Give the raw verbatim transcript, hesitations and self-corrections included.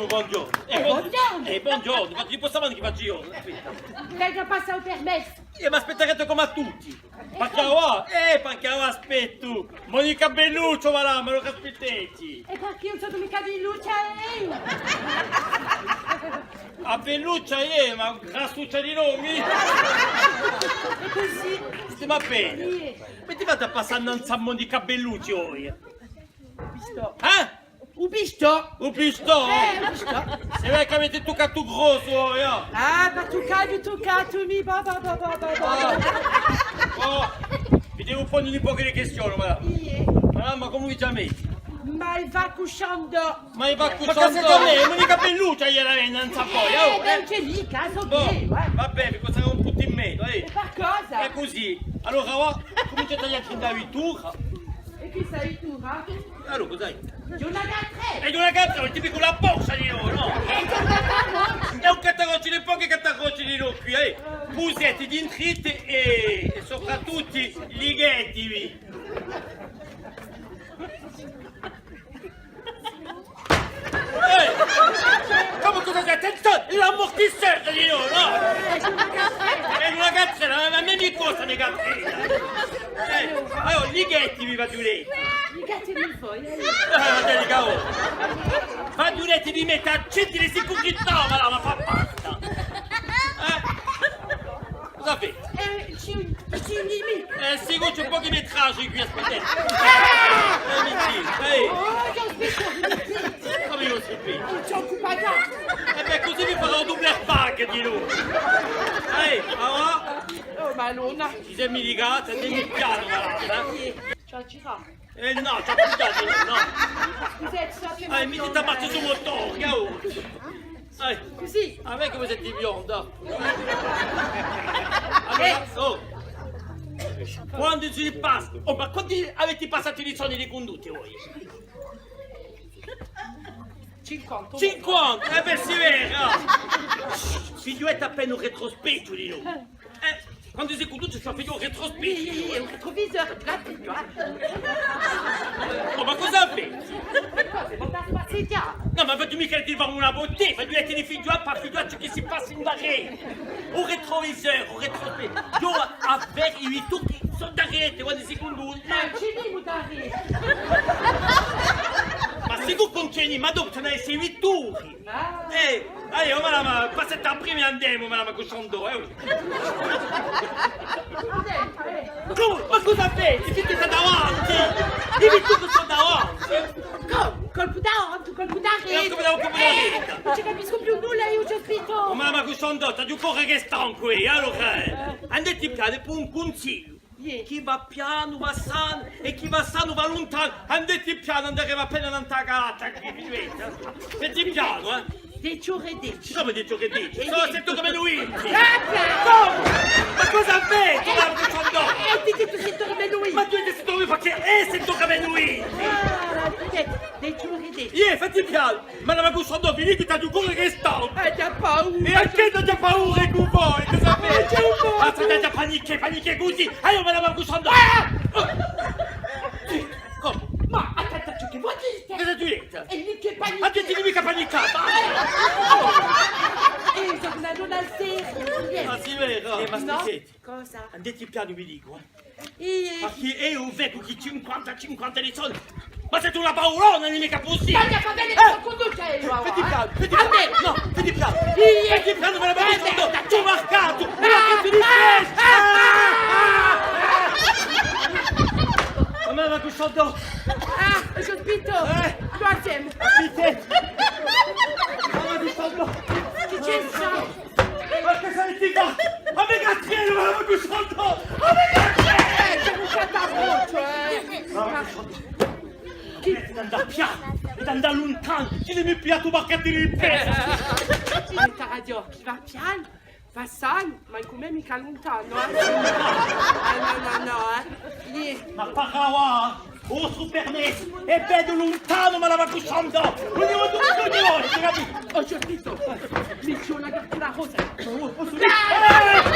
Bonghjornu. Eh, bonghjornu. Eh, bonghjornu. Facciu, postu, avanti, facciu eiu. Aspetta. Venga à passà u permessu. Eh, m'aspettarete cum'è à tutti. Parchì avà, eh, parchì avà aspettu. Monica Bellucci, voilà, ma allora aspitteti. È parchì ùn sò micca Belluccia, eh? A Belluccia, eh, ma grassuccia di nomi. È cusì. Stima bè. Sì. Avete fattu à passà innanzu à Monica Bellucci voi? Vistu? Eh? U pistò! U pistò? Eh, u pistò. S'è vede ch'avete tuccatu grossu, oh, eh. Ah, ma tuccatu, tuccatu, mi, va, va, va. Ah. Oh, vi devu pone un pocu di quistioni, madama. Iè. Madama, cumu vi chjameti? Malvagusciandò. Malvagusciandò. Ma chì site mè? Monica Belluccia, eiu era innanzu à voi, eh. Eh, bè, ùn ci hè micca, sò eiu, eh. Vabbè, vi costava un puntu in menu, eh. È par cosa? Hè cusì. Allora, avà, cuminciate à taglià a vittura. È chì hè a vittura? Allora, cos'hè? Hè una catrella! Hè una catrella, hè tipicu di a Corsica, nò? Hè un catarocciu! Hè un catarocciu, di pochi catarocci di noi quì, eh! Puseti, dintriti è, è soprattuttu lighetivi! Eh! Cumu, cosa site? Attenzione, l'amortisseur, dicu eiu, nò? Hè una catrella, ma micca questa hè una catrella. Eh, allora, lighetivi, vi dicu. Lighetivi voi, eh. Eh, vi dicu, oh. Vi dicu di mette à centu di sicurità, ma la, ma fà basta. Eh? Cosa fate? Eh, ci, ci, mi, mi. Eh, sì, ci hè un pocu di metraggi quì, aspettate. Eh, mi dicu, eh. Oh, eiu aspettu, mi dicu. Cumu eiu aspettu? Ùn ci hè occupata. Eh bè, cusì vi farò un double pack, dicu. Eh, allora. Oh, Madonna. Ci semu ligati, andemu pianu, guarda, eh. Ci hè da girà. Eh nò, ci hè da girà, nò. Scusate, eh, mettite à marchja stu motore, oh. Eh, cusì. Ah, vedi chì voi site bionda. Allora, oh. Quandu si passa, oh, ma quandu avete passatu i lizzioni di cundotta voi? Cinquanta. Cinquanta, eh bè, si vede. Fighjulate appena u retrospettu di noi. Eh, quandu si cunduce, si face u retrospettu. Iè, iè, iè, u retroviseur, guarda, guarda. Oh, ma cosa fate? Cosa? Ùn si passa micca? Nò, ma fate micca di fà una bottega, fate di fighjulà, par fighjulà ciò chì si passa in daretu. U retroviseur, u retrospettu. Eiu avvertu i vitture chì sò daretu, quandu si cunduce. Ma ci vedimu daretu. Ma sicuru chì ùn ci hè, ma dopu ci n'hà da esse i vitture. Ah. Eh, aiò, ma, ma, passate à prima è andemu, ma, ma, cusì ùn dò, eh. Cumu? Ma cosa fate? I vitture sò davanti! I vitture sò davanti! Cumu? Colpu davanti, colpu daretu! Eh, colpu davanti, colpu daretu! Eh, ùn ci capiscu più nulla eiu, Ghjuvan Spitò! Ma, ma, cusì ùn dò, t'aghju ancora chì stancu, eh, allora, eh. Andate pianu, è po un cunsigliu. Iè. Chì và pianu và sanu, è chì và sanu và luntanu. Andate pianu, andaremu appena nant'à a calata, chì vi vede. Andate pianu, eh. Dece ore è dece. Cumu dece ore è dece? Sò sette ore menu vinti. Eh, bè. Cumu? Ma cosa fate? Eh, ma cosa fate? Eh, ti dicu sette ore menu vinti. Ma tù hai dettu sette ore, perchè hè sette ore menu vinti. Ah, dece ore è dece. Iè, fate pianu. Ma la, ma cusì ùn dò, vi dicu, t'aghju ancora chì stancu. Eh, t'ai paura. È perchè t'aghju paura cù voi? Cosa fate? Basta, t'aghju panichè, panichè cusì. Aiò, ma la, ma cusì ùn dò. Ah! Cumu? Ma attenta ciò chì voi dite. Cosa t'aghju dettu? È micca panicà. Ma ti devi micca panicà, ma... Eh, sò una donna seria. Ma sì, vera? Eh, ma aspettate. Cosa? Andate pianu, vi dicu, eh. Iè. Perchè eiu vecu chì cinquanta, cinquanta lizzioni. Ma site una paurona, ùn hè micca pussibule. Guarda, va bè, eh, cunduce eiu, fate pianu, fate pianu. Nò, fate pianu. Iè. Fate pianu, ma la, ma cusì ùn dò. T'aghju marcatu. Ma chì ti dicu? Ah, ah, ah, ah. Ma, ma cusì ùn dò. Ah, Ghjuvan Spitò. Eh? Guarda. Aspettate. Ma, ma cusì ùn dò. Chì ci hè? Ma chì site? Ma micca à tè, ma cusì ùn dò! Ma micca à tè! Eh, ci hè un catarocciu, eh! Ma chì? Avete da andà pianu, avete da andà luntanu, chì mi pigliate u marcatellu in testa! Avete ragiò, chì và pianu, và sanu, ma cum'è micca luntanu, eh? Eh, nò, nò, nò, eh! Iè. Ma parla avà! U vostru permessu hè bellu luntanu, ma la, ma cusì ùn dò! Ùn dò, ùn dò, ùn dò, avete capitu? Oh, Ghjuvan Spitò, mi ci vole à carta rossa. Ma ùn possu dì. Ah!